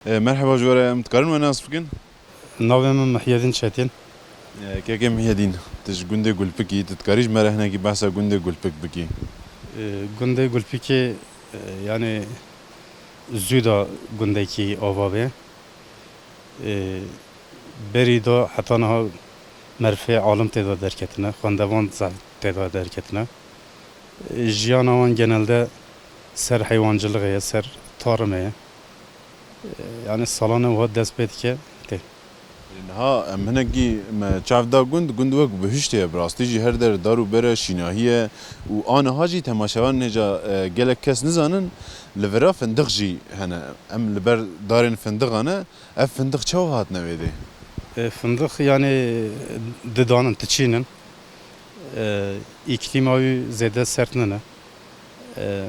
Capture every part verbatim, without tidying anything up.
E, merheba ji we re, em dikarin we nas bikin? Navê min Mihyedîn Çetîn. E, kekê Mihyedîn, tu ji gundê Gulpikî, tu dikarî ji me re hinekî behsa gundê Gulpik bikî? E, gundê Gulpikê, e, yani zû da gundekî ava bê. E, berî da heta niha merfê alim tê de derketine, xwendevan zehf tê de derketine. E, jiyana wan genelde ser heywancilixê ye, ser tarime ye. E, yani salane wiha dest pê dike tê. Niha em hinekî me çav da gund, gund wek bihiştê ye, bi rastî jî her der dar û bere şînahî ye û aniha jî temaşevan nêca, e, gelek kes nizanin, li vira findiq jî hene. Em li ber darên findiqan e, ev findiq çawa hatine vê dê? E, findiq yani didanin, tiçînin. E, îklîma wî zêde sert nine. E,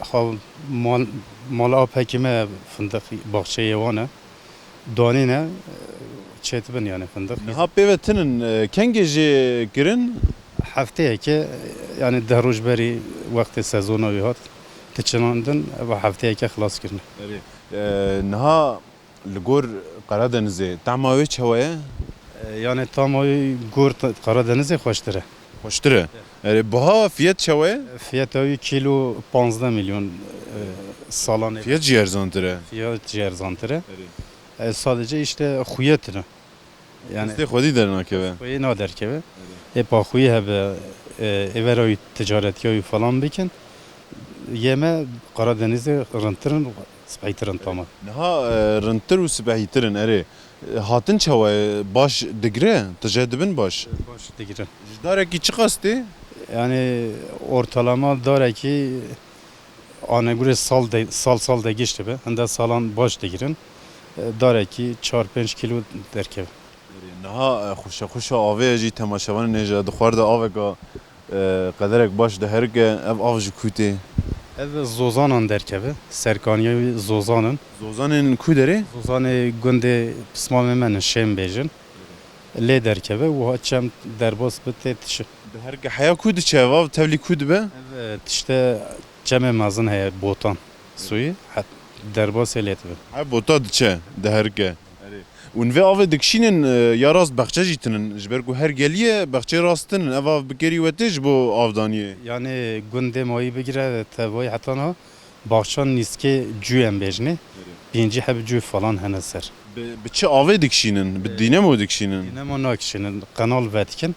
xwe mal, mal a pekî me findiq baxçeyê wan e. Danîne, e, çêdibin yani findiq. Niha pê ve tinin, e, kengê jê kirin? Hefteyeke, yani deh roj berî wextê sezona wî hat, tiçinandin, eva hefteyeke xilas kirine. Erê. E, niha Li gor Qeradenizê tema wê çawa ye? E, yani tama wî gor Qeradenizê xweştir e. Xweştir e? Erê, biha fiyet çawa ye? Fiyeta wî kîlo panzdeh milyon, e, salan e. Fiyet jî erzantir e. Fiyet jî erzantir e. Erê. E, sadece işte xuye tune. Yani Destê xwedî dernakeve. Xweyê naderkeve. Erê. Ê paxuyî hebe, e, êvera wî ticaretiya wî falan bikin. Yê me Qaradenizê rindtir in, spehîtir in tamam. Niha, e, rindtir û spehîtir in, erê. E, hatin çawa ye? Baş digire? Tije dibin baş? Baş digire. Ji darekî çiqas tê? Yani ortalama darekî anegurê sal de, sal sal de giş dibe. Hinde salan baş digirin. E, darekî çar pênc kîlo derkeve. Niha, e, xweşe xweşa avê ye jî temaşevanê nêja di xwar de aveka, e, qederek baş diherike, ev av ji ku tê? Ev zozanan derkeve, serkaniya wî zozan in. Zozanên ku derê? Zozanê gundê pismamê me ne Şêm bêjin. Lê derkeve, wiha çem derbas bi tê tişi. Diherike heya ku diçe ev av, tevlî ku dibe? Ev, e, tişte çemê mezin heye, Botan suyî, het derbasê lê dibe. He, Bota diçe, diherike. Erê. Û vê avê dikişînin, e, ya rast bexçe jî tinin. Ji ber ku her gelî ye, bexçeyê rast tinin. Ev av bikerî we tê ji bo avdaniyê? Yani gundê mayî bigire tevayî heta niha baxçan nîskê cû em bêjinê. Erê. Pêncî heb cû falan hene ser. Bi, bi çi avê dikişînin? Bi, e, dînemo dikişînin? Dînemo nakişînin. Qenal vedikin.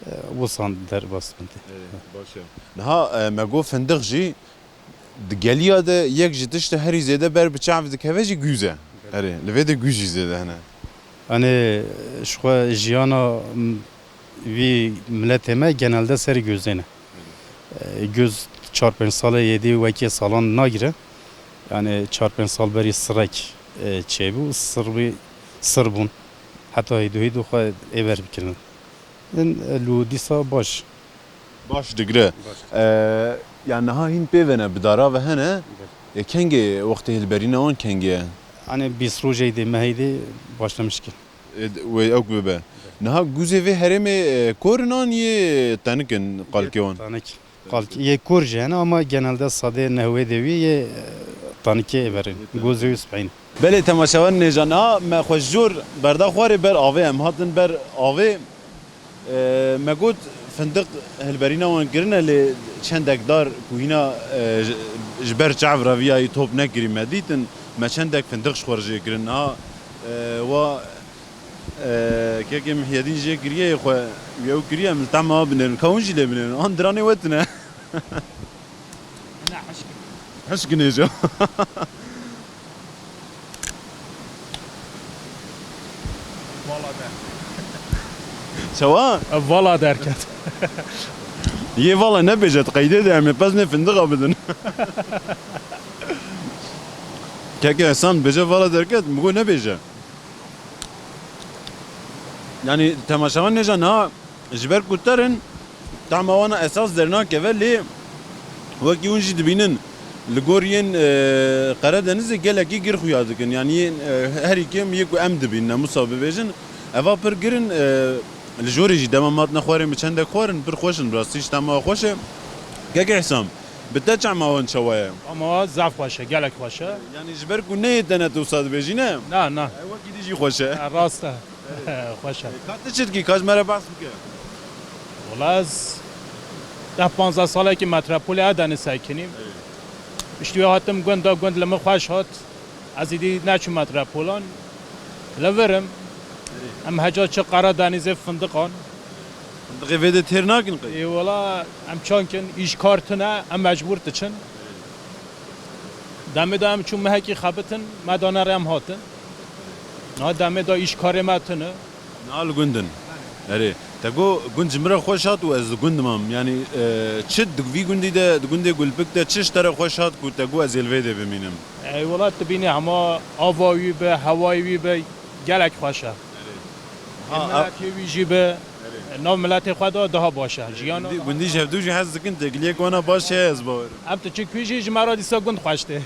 Erê. E, wisan derbas bin tê. Erê, baş e. Niha, e, me got findiq jî Di geliya de yek ji tiştê herî zêde ber bi çav dikeve jî gûz e. Erê, li vê de gûz jî zêde hene. Yanî ji xwe jiyana m-, vî miletê me genelde serî gûzê ne. E, gûz çar pênc salê yêdî wekî salan nagire. Yanî çar pênc sal berî sirek, e, çêbû, sir bî, sir bûn. Heta hêdû hêdû xwe ê ber bikirin. Din, e, lû dîsa baş. Baş digre. Baş. E, ya niha hîn pê ve ne, bi dara ve hene. Ber. E, kengê wextê hilberîna wan kengê ye? Anê bîst rojê dê, mehê dê başlamiş ki. E, d-, wê ewk bibe. Niha gûzê vê herêmê, e, kor in an yê tenik in qalkê wan? Yê tenik. Qalk-, yê kor jî hene ama genelde sadê nehwê de wî yê, e, tanikê ê verin. Yê tanikê. Gozê wî spehîn. Belê temaşevan nêja niha me xwe ji jor berda xwarê ber avê em hatin ber avê. E, me got findiq hilberîna wan kirine lê çendek dar ku hîna, e, ji, ji ber çav reviyayî top nekirî me dîtin. Me çendek findiq ji xwe re jê kirin. Niha, e, wa E, kekê Mihyedîn jê kiriye yê xwe, wî ew kiriye, em li tehma binêrin. Ka hûn jî lê binêrin. An diranê we tune. Ne, hişk. Hişk nêja. Vala der. Çawa? Vala derket. Yê vala nebêje, tu qeydê de em ê peznê findiqa bidin. Kekê Ehsan bêje vala derket, min got nebêje. Yanî temaşevan nêja niha ji ber ku ter in, tahma wana esas dernakeve, lê wekî hûn jî dibînin, li gor yên, e, Qeredenizê gelekî gir xuya dikin. Yanî yên, e, herî kêm yê ku em dibînin, em wisa bibêjin, eva pir gir in, e, li jorê jî dema me hatine xwarê min çendek xwarin, pir xweş in, bi rastî ji tahma xweş e. Kek Îhsan, Bi te çama wan çawa ye? Ama zaf xweş e, gelek xweş e. Yanî ji ber ku neyê te ne tu wisa dibêjî ne? Na, na. E, wekî dî jî xweş e. Ha, rast e. Xweş e. Ka tu çi dikî, ka ji me re behs bike. Wala ez deh panzdeh salekî metropolê Edenê sekinîm. Piştî wê hatim gund da, gund li min xweş hat. Ez îdî neçûm metrepolan. Li vir im. Em heca çi Qeradenîzê findiqan. Findiqê vê de têr nakin qey? Ê wala em çankin, îş kar tune, em mecbûr diçin. Demê de em çûn mehekî xebitin, me da nerê em hatin. Niha demê de îş karê me tune. Niha li gund in. Erê, te got gund ji min re xweş hat û ez li gund mam. Yanî, e, çi di vî gundî de, di gundê Gulpik de çi ji te re xweş hat ku te got ez ê li vê de bimînim? Ey wela tu bînî hema ava wî be, hewayê wî be, gelek xweş e. Erê. Ha, miletê wî jî be, nav miletê xwe de daha baş e. Jiyan gundî, gundî ji hevdû jî hez dikin, têkiliyek wana baş heye ez bawerim. Em tu çi ku jî ji me re dîsa gund xweş tê.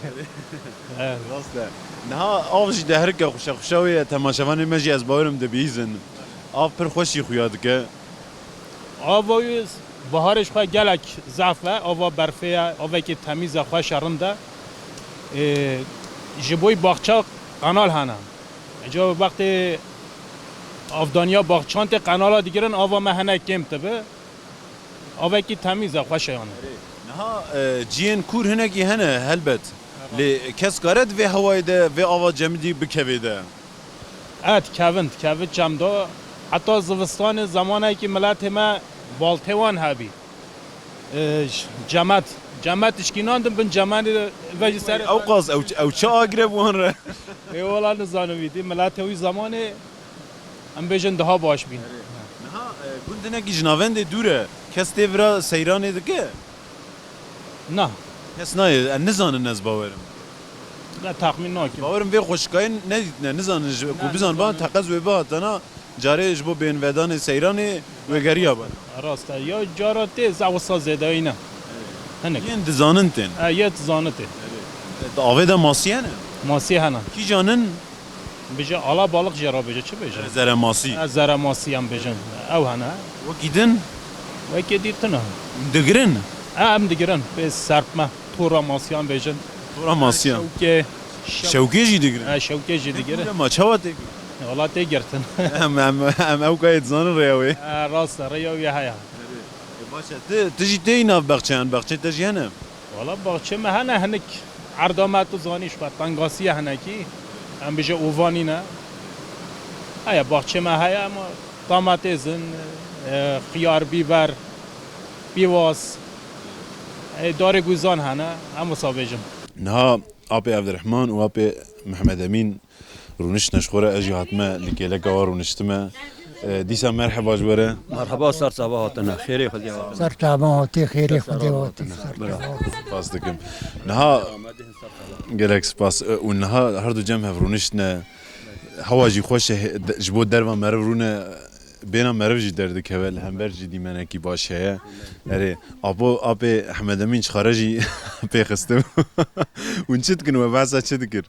Rast e. Niha av jî diherike xweşe, xweşa wê ye, temaşevanê me jî ez bawerim dibihîzin. Av pir xweşî xuya dike. Ava wî biharê ji xwe gelek zaf e, ava berfê ye, avekî temîz e, xweş e, rind e. Ê, ji bo wî baxça qenal hene. Îca wextê avdaniya baxçan tê qenala digirin, ava me hinek kêm dibe. Avekî temîz e, xweş e yanî. Niha, e, ciyên kûr hinekî hene helbet. Lê kes kare di vê hewayê de vê ava cemidî bikevê de? E, dikevin, dikevin çem de. Heta zivistanê zemanekî miletê me baltê wan hebî. E, j-, cemet. Cemet tişkînandin bin cemenê ve ji ser. Ew qas, ew, ew çi agire bi wan re? Ê wela nizanim vî dî. Miletê wî zemanê em bêjin daha baş bîn. Niha, e, gundinekî ji navendê dûr e. Kes tê vira seyranê dike? Na. Kes nayê, e, nizanin ez bawerim. Ne, texmîn nakim. Bawerim vê xweşikayê nedîtine, nizanin ji, ku bizan ba teqez wê bihatana carê ji bo bênvedanê seyranê wêgeriya be. Rast e. Ya cara tê, za wisa zêdayî ne. Hinek. Yên dizanin tên. E, yê dizanin tê. Di avê de masî hene? Masî hene. Kîjan in? Bêje ala balık jê re bêje, çi bêje? Zere masî. E, zere masî em bêjin. Ew hene. Wekî din? Wekî dî tune. Digirin? E, em digirin. Pê serpme. Tora masiyan bêjin. Tora masiyan. Şewkê. Şew- Şewkê jî digirin? E, şewkê jî digirin. Tê ma çawa tê? Wala tê girtin. Em, em, em ew kayê dizanin rêya wê. E, rast e, rêya wê heye. E, baş e. Ti, ti jî têyî nav baxçeyan, baxçê te jî hene? Wala baxçê me hene hinik. Erda me tu zanî ji xwe tengasiye hinekî. Em bêje ovanî ne. Heye baxçê me heye ama domatês in, e, xiyar, bîber, pîvaz, e, darê guzan hene. Em wisa bêjin. Niha apê Evdirehman û apê Mehmed Emîn rûniştine ji xwe re, ez jî hatime li kêleka wan rûniştime. E, dîsa merheba ji we re. Merheba, ser çava hatine. Xêrê Xwedê hatine. Ser çava hatî, xêrê Xwedê hatî. Ser çava hatî. Spas dikim. Niha gelek spas. E, û niha her du cem hev rûniştine. Hewa jî xweş e, he-, de-, ji bo derva meriv rûne, bêhna meriv jî derdikeve, li hember jî dîmenekî baş heye. Erê, apo, apê Ehmed Emîn çixare jî pê xistim. Hûn çi dikin we? Behsa çi dikir?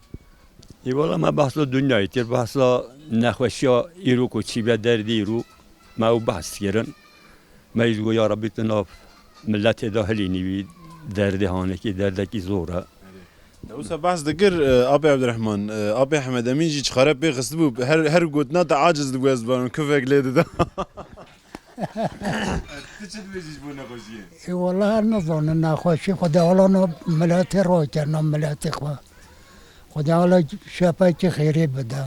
Ê wela me behsa dinyayê kir, behsa nexweşiya îro ku çîbe derdê îro me ew behs kirin. Me jî got, ya Rebî, tu nav miletê de hilînî wî derdê hanekî, derdekî zor e. Te wisa behs dikir, e, apê Evdirehman, e, apê Ehmed Emîn jî çixare pê xistibû, her, her gotina te aciz dibû, ez dibarim, kufek lê dida. Tu çi dibêjî ji bo nexweşiyê? Ê, wela ez nizanim nexweşî, Xwedê ala na miletê rakirina miletê xwe. Xwedê ala şefekî xêrê bide.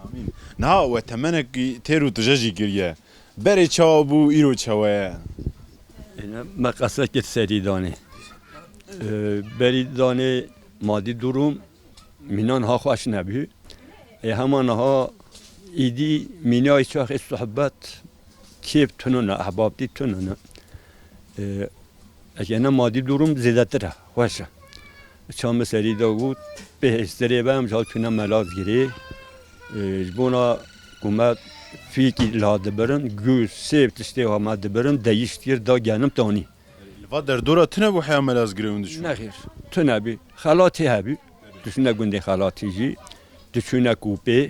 Amîn. Niha we temenekî têr û tije jî kiriye. Berê çawa bû, îro çawa ye? Êne me qese kir serî danê. Ee, berî danê madî durum mînan ha xweş nebî. Ê hema niha îdî mînayê çaxê sohbet kêf tunine, ehbabtî tunine. Ee, Eke ne madî durum zêdetir e, xweş e. Çaxê serî de got, pê hêstirê be, em ji hev çûne Melazgirê. E, ji bona ku me fîkî la dibirin, gûz, sêv tiştê wa me dibirin, deyîş kir, da genim tanî. Li va derdora tune bû heya Melazgirê hûn diçûn? Nexêr, tune bî. Xelatê hebî. Diçûne gundê Xelatî jî. Diçûne Kûpê.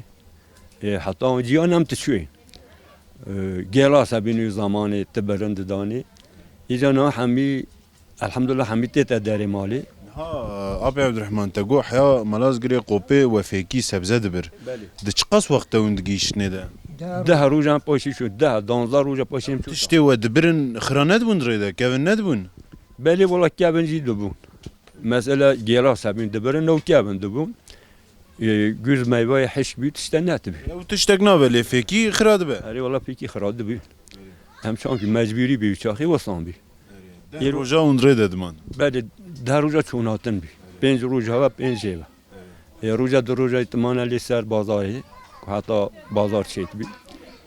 E, heta ciyan em diçûyê. E, gêlas hebîn û zamanê dibirin didanê. Îca niha hemî Elhamdulillah hemî tête derê malê. Niha, Apê Ebdurehman, te got heya Malazgirê qopê we fêkî sebze dibir. Belê. Di çiqas wexte hûn digihîştinê de? Deh rojan paşî şû, deh, danzdeh roja paşî em çû. Tiştê we dibirin xira nedibûn rê de, kevin nedibûn? Belê wala kevin jî dibûn. Mesela gêla sebîn dibirin, ew kevin dibûn. E, guz meyveyê hişk bî, tişte netibî. Ew tiştek nabe, lê fêkî xira dibe. Erê wala fêkî xira dibî. Em çankî mecbûrî bî, çaxî wesan bî. Deh roja hûn rê de diman. Belê, deh roja çûnatin bî. Pênc roja ve, pênc jê ve. E, roja du roja dimane lê ser bazarê, ku heta bazar çêt bî.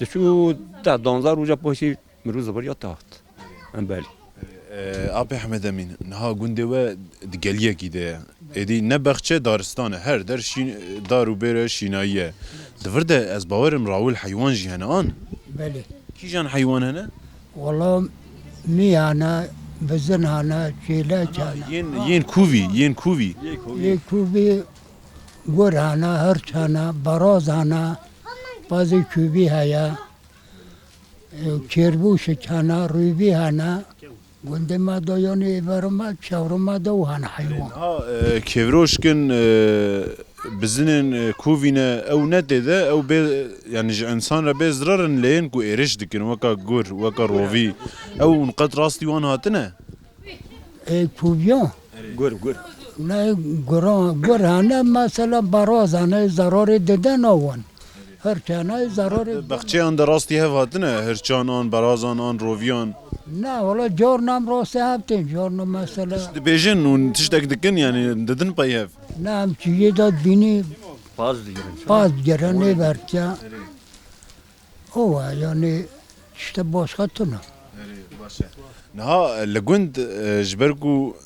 Diçû deh danzdeh roja paşî mirov ziviriya taxt. Em belê. E, Apê Hemed Emîn, niha gundê we di geliyekî de ye. Êdî ne bexçe, daristan e. Her der şîn, dar û bêre şînayî ye. Di vir de ez bawerim rawil heywan jî hene an? Belê. Kîjan heywan hene? Wala mî hene, bizin hene, çêlek hene. Yên, yên kûvî, yên kûvî. Yê kûvî, gur hene, hirç hene, baraz hene, bazê kûvî heye. E, kêrbûşik hene, rûvî hene. Gundê me de yanî êvarê me, çewrê me de û hene heywan. Ha, e, kêvroşkin, e, bizinên, e, kûvî ne, ew ne tê de, ew bê, yanî ji însan re bê zirar in, lê yên ku êrîş dikin, weka gur, weka rovî. Ew hûn qet rastî wan hatine? Ê kûviyan? Gur, gur. Ne, guran, gur hene, mesela baraz hene, zararê dide na wan. Her tane zararê. Bexçeyan de rastî hev hatine, hirçan an, barazan an, roviyan? Ne, wala carna em rastî hev tên, carna mesela. Dibêjin û tiştek dikin, yanî didin pey hev? Ne, em çiyê de dibînî. Paz digirin. Paz digirin, nê berçe. O wa, yanî işte başka tune. Erê, baş e. Niha, e, li gund, e, ji ber ku,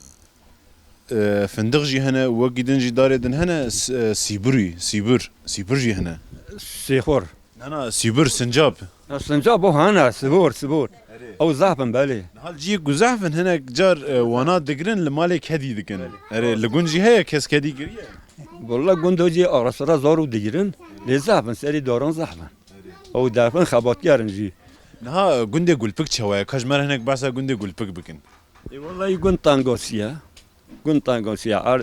e, findiq jî hene, wekî din jî darê din hene, s-, e, sîbirî, sîbir, sîbir jî hene. Sêxor. Na, na, sîbir, sincap. Ya sincap o hene, sibor, sibor. Erê. Ew zehf in, belê. Niha li cihê ku zehf in, hinek car, e, wana digirin, li malê kedî dikin. Erê, li gund jî heye, kes kedî kiriye? Walla gund o jî ara sira zor û digirin, lê zehf in, serê daran zehf in. Ew derfin xebatker in jî. Niha gundê Gulpik çawa ye? Ka ji me re hinek behsa gundê Gulpik bikin. Ê, wellahî gund tengasî ye. Gund tengasî ye. Ar-,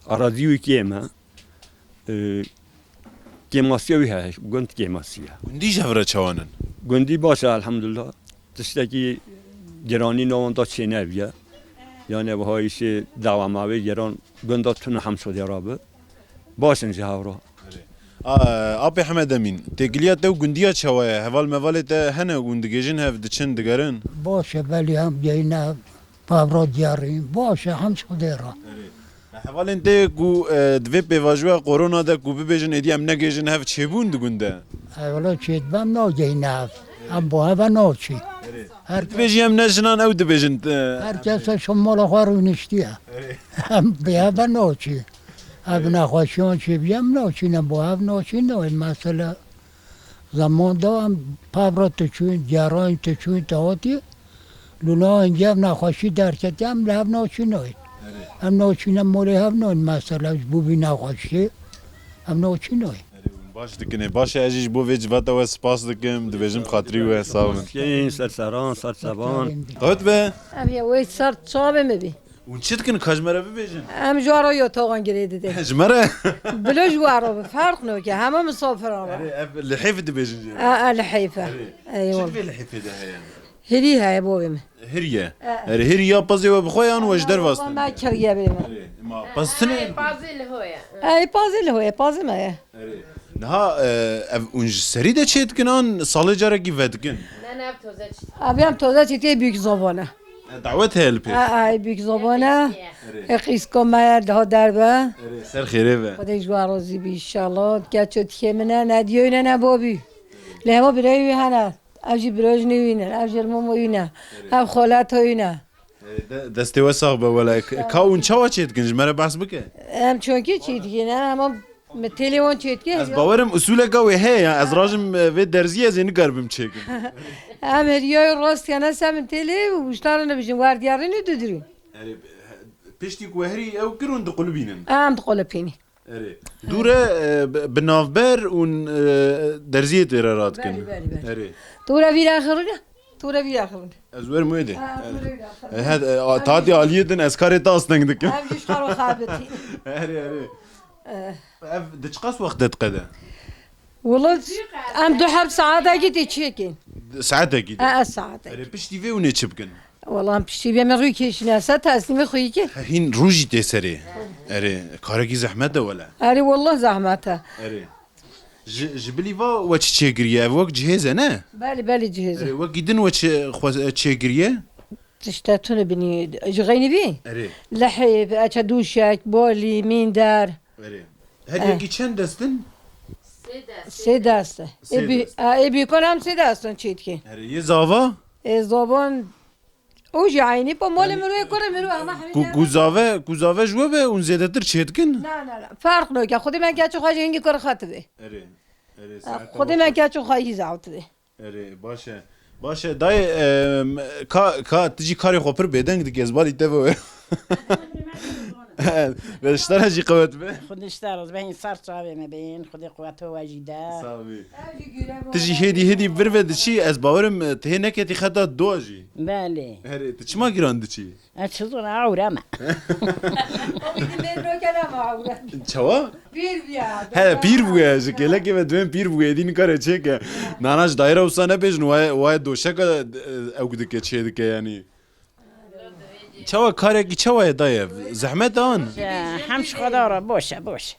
arazî wî kêm e. Ê, kêmasiya wî heye. Gund kêmasî ye. Gundî ji hev re çawan in? Gundî baş e, elhamdulillah. Tiştekî giranî nav wan da çênebiye. Yani wiha îşê dawa mavê giran gunda tune hemşo dê rabi. Baş in ji hev re. A, Apê Hemed Emîn, têkiliya te û gundiya çawa ye? Heval mevalê te hene, hûn digêjin hev, diçin, digerin? Baş e, belê em gehîne pavra diyarîn. Baş e, hemşo dê ra. Hevalên te ku, e, di vê pêvajoya korona de ku bibêjin êdî em negêjin hev çêbûn di gund de? Hevala çêdibem nagehîne hev. Em bo hev e naçî. Her dibêjî em ne jinan ew dibêjin, e, her kes e şo mala xwe rûniştiye. Em bi hev e naçî. Ev nexweşiyan çêbiye em naçîne, bo hev naçîne, wê mesele. Zeman da em pevra tu çûyîn, gerayîn tu çûyîn te hatî, lûna hingê ev nexweşî derketiye, em li hev naçînayîn. Em naçîne molê hev nayîn, mesela ji bo vî nexweşiyê em naçînayîn. Erê, hûn baş dikin ê. Baş e, ez jî ji bo vê civata we spas dikim, dibêjim xatirî we, sağ olun. Ser seran, ser sevan. Qewet be. Em ya wê ser çavê me bî. Hûn çi dikin, ka ji me re bibêjin? Em ji we re yotoxan girê didin. Ji me re? Bilo ji we re bi ferq nake, hema misafiran re. Erê, ev lihêf dibêjin jê re. E, e, lihêf e. Erê. Eyvallah. Çi divê lihêfê de heye? Hirî heye bo wê min. Hirî ye. E. Erê, hirî ya pezê we bi xwe yan we ji derve astîn? Me kiriye bê min. Erê, ma pez tune? Ey, pazê li ho ye. Ey, pazê li ho ye, pazê me ye. Erê. Niha, e, ev hûn ji serî de çê dikin an salê carekî vedikin? Ne, ne, ev toze çê. Abi em toze çê tê büyük zobane. E, dawet heye li pêş. A, a, büyük zobane. Erê. E, qîsko me ye, daha derbe. Erê, ser xêrê ve. Xwedê ji we razî bî inşallah. Keço dikê min e, ne diyoyne ne bobî. Lê hema birayê wî hene. Ev jî birojnê wî ne, ev jî momo wî ne. Ev xoleta wî ne. E, de-, destê we sax be wele. Ka hûn çawa çê dikin? Ji me re behs bike. Em çonkî çê dikin, em ama me têlê wan çê dikin. Ez bawerim usûleka wê heye ya. Ez rajim, e, vê derziyê ez ê nikaribim çêkim. Em heriyayê rast ya ne semin têlê û wiştarin dibijin, werdiyarînê dudurîn. Erê, piştî ku we herî ew kir hûn diqulibînin. Em diqulibînî. Erê. Dûre, e, bi, bi navber û, e, derziyê tê re radikin. Belê, belê, belê. Erê. Dûre vîra xirine. Tu re vî axivin. Ez werim wê dê. Ha, tu re vî axivin. E, he, e, a, ta dî aliyê din ez karê te asteng dikim. Em jî ji xwe re xebitî. Erê, erê. Eh. Ev di çiqas wextê diqede? Wilo em du heb saetekî tê çêkin. Saetekî tê? E, e, saetekî. Erê, piştî vê hûn ê çi bikin? Wala em piştî vê me rû kêşîne, se teslîmê xwe yî kir. He, hîn rû jî tê serê. Erê, karekî zehmet e wele. Erê, wallah zehmet e. Erê. Ji, ji bilî va we çi çêkiriye? Ev wek cihêz e, ne? Belê, belê cihêz e. Erê, wekî din we çi xwe çêkiriye? Tişte tune binî, ji xeynî bî? Erê. Lehê, eçe dûşek, bolî, mînder. Erê. Her Eh. yekî çend dest in? Sê dest e. Sê dest. Ê bî-, dest. E, ê bîkon em sê dest in çêdikê. Erê, yê zava? Ê zavan, o jî eynî, po molê Yanî, mirû, ê kurê mirû, hema hemî ku, ku zave, ku zave ji we be, hûn zêdetir çêdikin? Na, na, na. Ferq noke. Xwedê me keço xwe ji hingî kurê xwe tibê. Erê. Erê, Eh, saete Xwedê me keço xwe yî zewtibê. Erê, baş e. Baş e. Dayê, em, ka, ka, tu jî karê xwe pir bêdeng dikî, ez balî te ve. Ve ji te re jî qewet be. Xwedê ji te re be, hîn ser çavê me bên, Xwedê quwet we jî de. Sax bî. Tu jî hêdî hêdî vir ve diçî, ez bawerim, e, tu hê neketî xeta dua jî. Belê. Erê, tu çima giran diçî? Ez çi zona ewre me. Çawa? Pîr bûye. He, pîr bûye. Ji kêlekê ve dibên pîr bûye. Êdî nikare çêke. Nana ji dayîra wisa nebêjin. Waye, waye doşeka, e, ew dike, çê dike yanî. Çawa karekî çawa ye dayê? Zehmet an? Ya, hem ji Xweda re, boş e, boş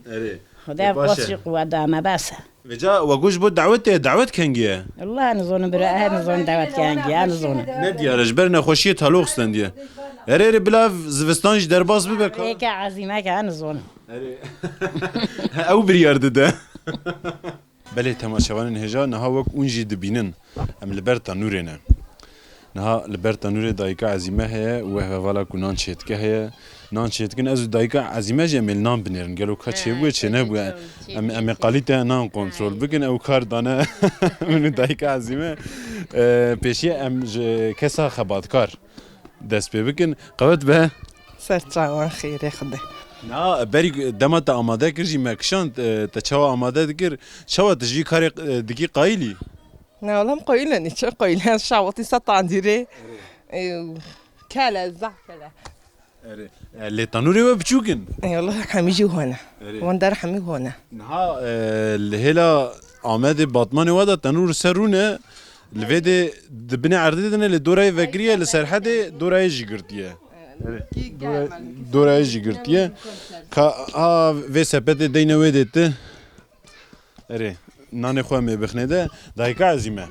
e. Erê. Xweda E, baş e. Qasî quwet da me, bes e. Vêca we got ji bo dawetê, dawet kengî ye? Wallahî nizonim bira, ez nizonim dawet kengî ye, ez nizonim. Ne diyar e, ji ber nexweşiyê taloq stendiye. Erê, erê, bila ev zivistan jî derbas bibe ka. Êke ezîmeke, ez nizonim. Erê. Ew biryar dide. Belê temaşevanên hêja, niha wek hûn jî dibînin, em li ber tenûrê ne. Niha li ber tenûrê dayika Ezîme heye û wê hevala ku nan çêdike heye. Nan çêdikin, ez û dayika Ezîme jî em ê li nan binêrin. Gelo ka çêbûye, çênebûye? Em, em ê qalîteya nan kontrol bikin. Ew kar dane min û dayika Ezîme. E, pêşiye em ji kesa xebatkar dest pê bikin. Qewet be. Ser çawan xêrê Xwedê. Na, berî dema te amade kir jî me kişand, e, te çawa amade dikir? Çawa tu ji vî karê, e, dikî qayîlî? Na, wela em qayîl ne, çi qayîl ne, ez şawatî ser tandîrê. E, kele, zaf kele. Erê. E, lê tanûrê we biçûk in? E, wela hemî jî hone. Erê. Wan der hemî hone. Niha, e, li hêla Amedê Batmanê we de tenûr ser rûne, li vê dê di binê erdê de ne, lê dorayê vekirî ye, li Serhedê dorayê jî girtiye. Erê. Dora-, dorayê jî girtiye. Ka, a, vê sepetê deyne wê dê ti. Erê, nanê xwe em ê bixinê de. Dayika Ezîme.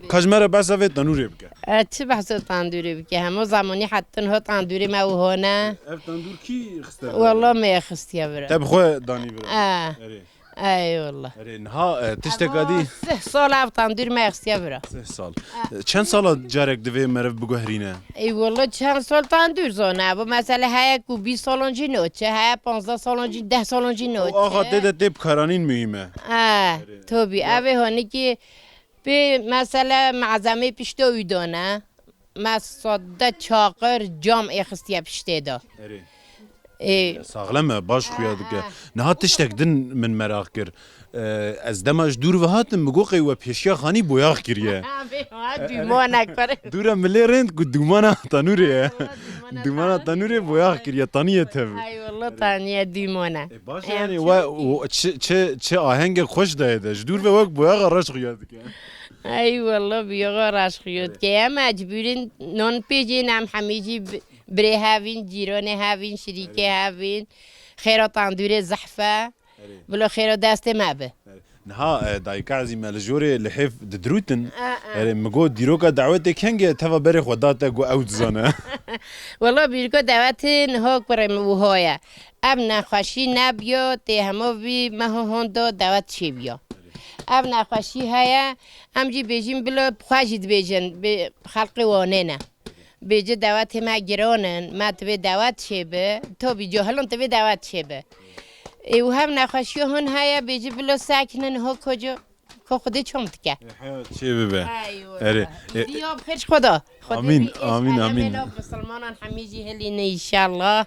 Ka ji me re behsa vê tenûrê bike. E, çi behsa tandûrê bike? Hemû zamanî hetin ho tandûrê me û hone. Ev tandûr kî xiste vir? Wela me xistiye vir. Te bi xwe danî vir. E. Erê. Ey wallah. Erê, niha, e, tişteka dî. Sih sal ev tandûr me xistiye vira. Sih sal. E, çend sala carek divê meriv biguherîne? Ey wallah, çend sal tandûr zane. Bu mesele heye ku bîst salan jî noçe, heye panzdeh salan jî, deh salan jî noçe. O axa tê de tê bikaranîn muhîm e. E, tabii. Ev ê honî ki pê mesele malzemê pişta wî dane. Me sade çaqir cam ê xistiye piştê de. Erê. Ê. Saxlem e, baş xuya dike. Niha tiştek din min meraq kir. E, ez dema ji dûr ve hatim, min got qey we pêşiya xanî boyax kiriye. Abi, ha, dûmana kir. Dûre milê rind ku dûmana tanûrê ye. Dûmana tanûrê boyax kiriye, taniye tev. Ay wallah, taniye dûmana. E, baş e, yanî we, çi, çi, çi ahengek xweş daye de. Ji dûr ve wek boyaxa reş xuya dike. Ay wallah, boyaxa reş xuya dike. Em mecbûrîn non pêjên em hemî jî bi-, birê hevîn, cîranê hevîn, şirîkê hevîn. Xêra tandûrê zehf e. Erê. Bila xêra destê me be. Erê. Niha, e, dayika Ezîme li jorê lihêf didirûtin. A, a. Erê, min got dîroka dawetê kengê teva berê xwe da te, got ew dizane. Wela dîroka dawetê niha kurê min wiha ye. Ev nexweşî nebiya, tê hema vî meha honda dawet çêbiya. Ev nexweşî heye, em jî bêjin bila xwe jî dibêjin, bi xelqê wanê ne. Bêje dawetê me giran in, me divê dawet çêbe, tabî cahilan divê dawet çêbe. Ê, û hev nexweşiya hûn heye, bêje bila sekinin ho koca, ko Xwedê çom dike. Ê, heya çê bibe. Eyvallah. Erê. Ê, Diya bi xêr ji Xweda. Xwedê Amîn, bi amîn, amîn. Misilmanan hemî jî hilîne înşallah.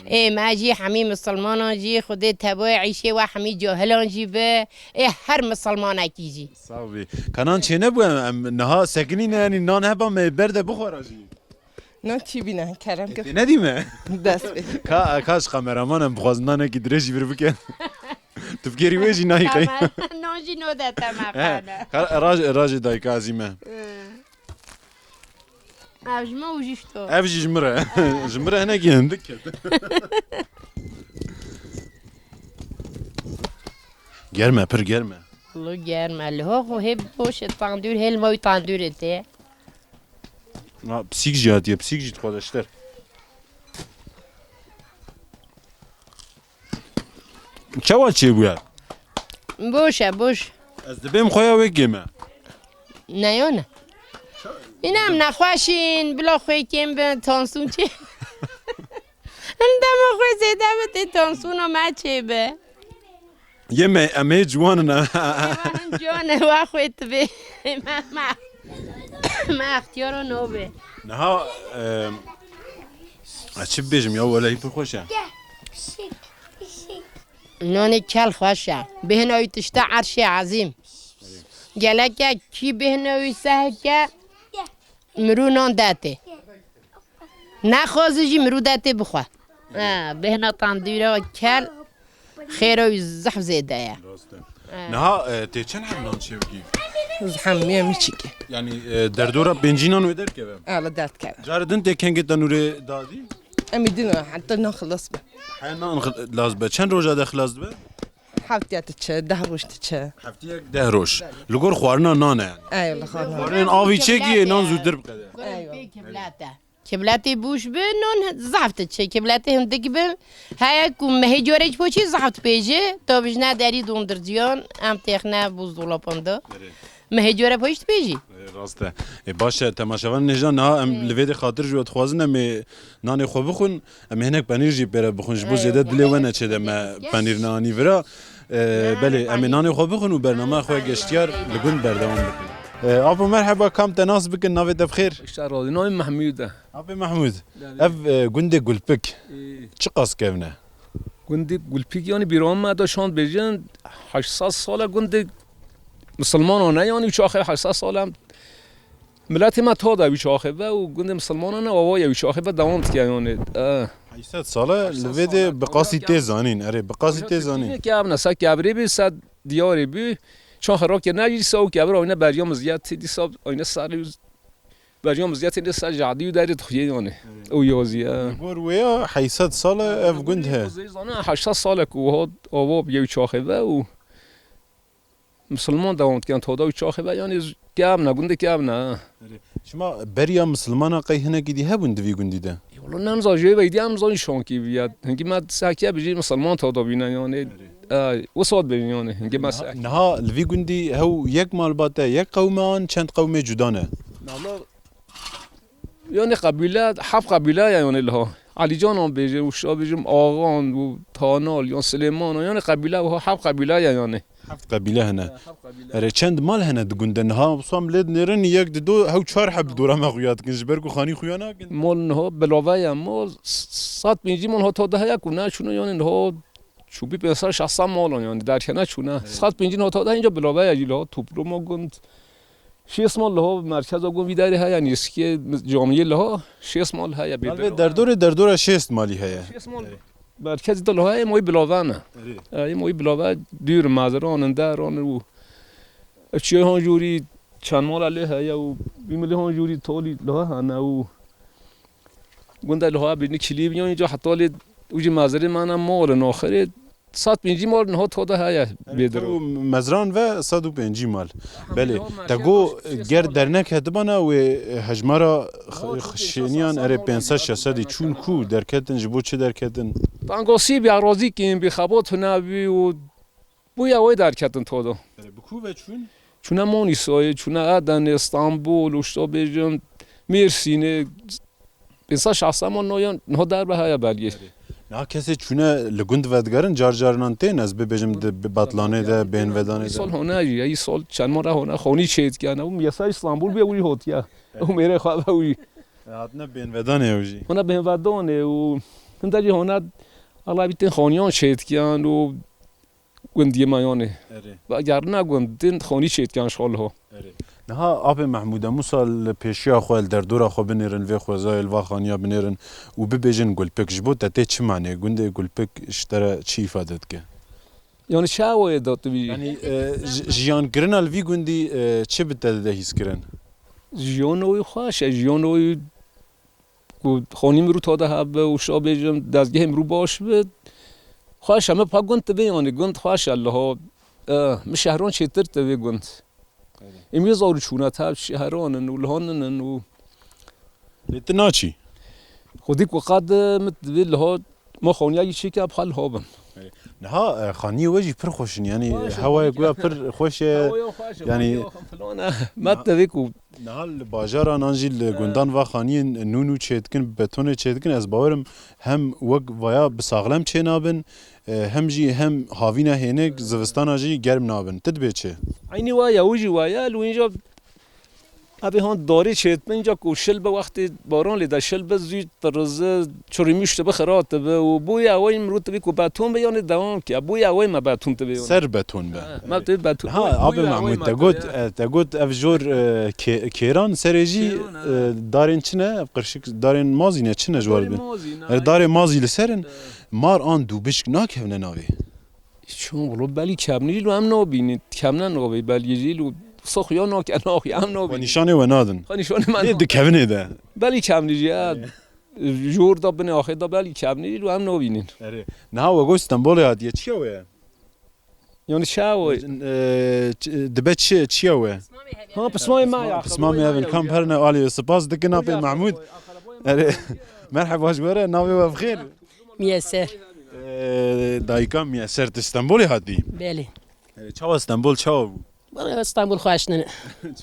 Ê me jî hemî misilmanan jî, Xwedê tevayê îşê we hemî cahilan jî be. Ê her misilmanekî jî. Sax bî. Ka nan çênebû em, em niha sekinîne, yanî nan heba me berde bixwara jî. Nan çî bîne, kerem ke. Tê nedî me? Dest pê. Ka, ka ji kameraman em bixwazin nanekî dirêj jî vir bikin. Tu fikirî wê jî nayî qey. Nan jî no de te me. He, xane. Ka, raj, rajê dayika ezî me. He. Ev ji me û jî ji to. Ev jî ji min re. Ji min re hinekî hindik ket. Germ e, pir germ e. Li germ e. Li ho xwe hê boş e, tandûr, hê li me wî tandûrê tê. Ha, pisîk jî hatiye, pisîk jî dixwaze ji te. Çawa çêbûye? Boş e, boş. Ez dibêm xwe ya wê kêm e. Neyo ne. Îne em nexweş in, bila xwe kêm bin, tansûn çê. Em dema xwe zêde bi tê tansûna me çêbe. Yê me, em ê ciwan in. Ciwan in, ciwan in, wa xwe tibê. Me, me, me extiyara nabê. Niha, e, ez çi bibêjim ya, welehî pir xweş e. Nanê kel xweş e. Bêhna wî tişta erşê ezîm. Geleke kî bêhna wî sehke, mirû nan detê. Nexwaze jî mirû detê bixwe. Ha, bêhna tandûra kel xêra wî zehf zêde ye. Rast e. Ha. Niha, e, tê çend heb nan çêbikî? Zehf em çîkî. Yanî, e, derdora pêncî nan wê derkeve? Ala derdkeve. Carê din tê kengê tenûrê dadî? Em ê din heta nan xilas be. He, nan xilas be. Çend roja de xilas dibe? Heftê diçe, deh roj diçe. Hefteyek deh roj. Li gor xwarina nan e yani. Eyvallah, xwarina. Xwarinên avî çêkî yê nan zûtir biqede. Eyvallah. Kibletê bûş bi, non zaf diçe. Kibletê hindik bi, heye ku mehê corek poçî zaf dipêje, to bijne derî dondirciyan, em têxne buzdolapan de. Erê. Mehê core poç dipêjî. E, rast e. E, baş e, temaşevan nêjda niha em li vê de xatir ji we dixwazin em ê nanê xwe bixwin, em ê hinek penîr jî pê re bixwin. Ji bo zêde dilê we neçê de me penîr neanî vira. E, belê, em ê nanê xwe bixwin û bernameya xwe geştiyar li gund berdewam bikin. E, Apo merheba, kam te nas bikin, navê te bi xêr? Şer razî, navê Mehmûd e. Apê Mehmûd, ev, e, gundê Gulpik çiqas kevn e? Gundê Gulpik, yanî bîran me de şand bêjin, heşt sed sal e gundê misilmanan e, yanî çaxê heşt sed sal e. Miletê me ta de wî çaxê ve û gundê misilmanan e, ava ye wî çaxê ve dewam dike yanî. E. Heşt sed sal e, li vê de bi qasî tê zanîn, erê, bi qasî tê zanîn. Kevn e, se kevrê bî, se diyarê bî. Çaxê rake ne jî, se û kevir ayne beriya miziyetê, dîsa ayne serê Beriya miziyetê lê ser jadî û derê dixuyê yanê. Evet. Ew yazî ye. Li gor wê ya heşt sed sal e ev gund he. Zana heşt sed sal e ku wiha ava bi yew çaxê ve û misilman dewam dikin, tada û çaxê ve, yanî kevn e, gundê kevn e. Evet. Şima beriya misilmana qey hinekî dî hebûn di vî gundî de? Wala nemza jê ve dî em zan şankî bi ya. Hingî me sehkiye bijî misilman tada bîne yanî. Evet. Ay, wisa dibêjin yanî, hingê me Niha, niha li vî gundî hew yek malbat e, yek qewm e an çend qewmê cuda ne? Navla, yanî qebîle, heft qebîle ye yanî liha. Elîcanan bêjin, wisa bêjim, Axan û Tanal, yan Silêmanan, yanî qebîle wiha heft qebîle ye yanî. Heft qebîle hene. He, heft qebîle. Erê, çend mal hene di gund de niha? Wisa em lê dinêrin, yek, di, du, hew, çar heb li dora me xuya dikin, ji ber ku xanî xuya nakin. Mal niha bilave ye, mal s-, sed pêncî mal hata de heye ku neçûne, yanî niha Çûbî pênc sed şeş sed malan, yanî derkene çûne. Evet. Sed pêncî hata de inca bilave ye jî liha topluma gund. Şêst mal liha merkeza gund vî derê heye, nêzîkê camiyê liha şêst mal heye bê. Derdorê derdora şêst malî heye. Şêst mal merkezî de liha ye, moyî bilave ne. Evet. E, moyî bilave dûr meziran in, deran û çiyê han jûrî çend mala lê heye û bî milê han jûrî tolî liha hene û Gunda liha bînî kilî bîyan, înca heta lê û jî mezirê me ne mal in axirê. Sed pêncî mal niha toda heye. Erê, bêdiro. Ew mezran ve sed û pêncî mal. Belê. Te go ger dernek hetibana wê hejmara xişêniyan erê pênc sed şeş sedî çûn ku derketin, ji bo çi derketin? Tangasî bi erazî kêm, bi xebat hune bî û Bûye wê derketin toda. Erê, bi ku ve çûn? Çûne Manîsayê, çûne Edenê, Stenbol, û şta bêjin, Mêrsînê, pênc sed şeş sed mal noyan niha derbe heye belgê. Erê. Niha kesê çûne li gund vedigerin, car carinan tên, ez bibêjim di, bi Betlanê de, Bênvedanê de. Îsal hone jî, îsal çend mal re hone, xanî çêdikene, û yesa Stenbol bê wî hotiye. Û mêrê xwe ve wî. E, hatine Bênvedanê ew jî. Hona Bênvedanê û Hinda cî hona, Allah bî tên xaniyan çêtkiyan û gundiyê me yanê. Erê. Ve gerina gund, tên xanî çêtkiyan şol ho. Erê. Niha apê Mehmûd, em wisa li pêşiya xwe, li derdora xwe binêrin, vê xwezayê li va xaniya binêrin û bibêjin Gulpik. Ji bo te tê çi manê? Gundê Gulpik ji te re çi îfade dike? Yani çi awayê da tu bî? Yani, e, ji-, jiyankirina li vî gundî, e, çi bi te dide hîskirin? Jiyana wî xweş e, jiyana wî ku xanî mirûta de hebe û şa bêjim, dezgehê mirû baş bi. Xweş e, me pa gund tibê yani, gund xweş e liha. E, mi şehran çêtir tibê gund. Em yê zor çûne tev şehran in û liha ninin û Lê tu naçî? Xwedî ku qad min divê liha ma xaniyekî çêke, em xwe liha bin. Niha, e, xaniyê we jî pir xweş in, yanî Xweş e, hewayek xaniyê. We pir xweş e. Hewaya xweş e, yanî xaniya xwe filan e. Me Na- tevê ku Niha li bajaran an jî li E. gundan va xaniyên nû nû çêdikin, betonê çêdikin, ez bawerim hem wek vaya bi saxlem çênabin, e, hem jî hem havîna hênik zivistana jî germ nabin. Tu dibê çi? Eynî wa ye, wî jî wa ye, li wînca Evê han darê çêtibin, ca ku şil bi wextê baran lê de şil bi zû tirizi, çirîmûş tibi, xira tibi û bûyê ewayî mirû tibî ku beton bi yanê dewam ke. Bûyê ewayî me beton tibî yanê. Ser beton be. He, me tibî beton. Ha, Bûyê abi ewayî Mahmud, me te got, tibî. E, te got ev jor, e, kê-, kêran serê jî, Kêran, e, he. darên çi ne? Ev qirşik darên mazî ne, çi ne ji war Darê bin? mazî ne, E, darê mazî li ser in. E. Mar an dûbişk nakevne navê. Çûn wilo belî kevnî lo em nabînin. Kevne navê belî jî lo soxya nake, naxya em Xwe nabînin. nîşanê we nadin. Xwe nîşanê me Lê nadin. di kevinê de. Belî kevnî jî, ya. Jor da binê axê da belî kevnî lo em nabînin. Erê. Niha we got Stenbolê hatiye. Çiya we ye? Yani çiya we? E, ç-, dibe çi, çiya we? Ha, pismamê me ya. Pismamê evin kam perne alî. Spas dikin apê Mahmud. Erê. Merheba ji we re, navê we bi xêr? Miyeser. Ee, dayika Miyeser, tu Stenbolê hatî? Belê. Ee, çawa Stenbol, çawa bû? Wala Stenbol xweş nîne.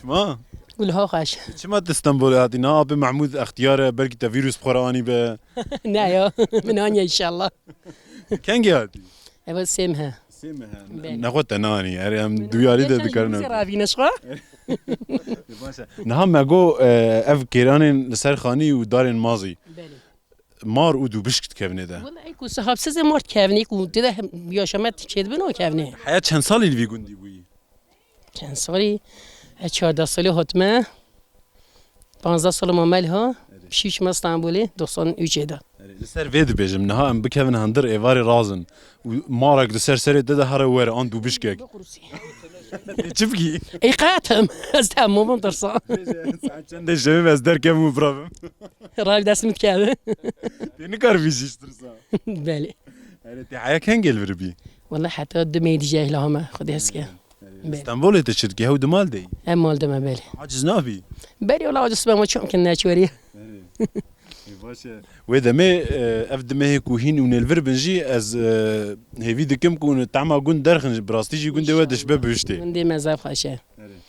Çima? Gulha xweş. Çima tu Stenbolê hatî? Na, apê Mahmud extiyar e, belkî te vîrus bi xwe re anî be. Ne ya, min aniye inşallah. Kengê hatî? Eva sê meh e. Sê meh e. Belê. Nexwe te nanî, erê em duyarî de dikarin. Ravîne xwe. Baş e. Niha me got, e, ev kêranên li ser xanî û darên mazî. Belê. Mar û dûbişk dikevnê de. Wala ey ku sahibsiz e mar dikevnê ku tê de hem yaşamet çêdibin o kevnê. Heya çend salî li vî gundî bûyî? Çend salî? E, çardeh salî hatime. Panzdeh salî ma me liha. Erê. Şîş me Stenbolê, doxsan û üçê de. Erê, li ser vê dibêjim, niha em bikevin hundir êvarê razin. Û marek li ser serê te de here were, an dûbişkek. Çi bikî? Ey qetim, ez te hemû min tirsa. Saet çendê şevê ez derkevim û biravim. Rav dest min dikeve. Tê nikar vî jî tirsa. Belê. Erê, tê heya kengê li vir bî? Wala heta du mehê dî jî hila heme, Xwedê hez ke. Erê, Belê. Stenbolê te çi dikî? Hew di mal de yî? Em mal de me belê. Aciz nabî? Belê wala aciz be, ma çi kim neçwerî. Erê. Ê, baş e. Wê demê, e, ev di mehê ku hîn û nêlvir bin jî ez, e, hêvî dikim ku hûn tema gund derxin, bi rastî jî gundê we dişbe bihiştê. Gundê me zaf xweş e.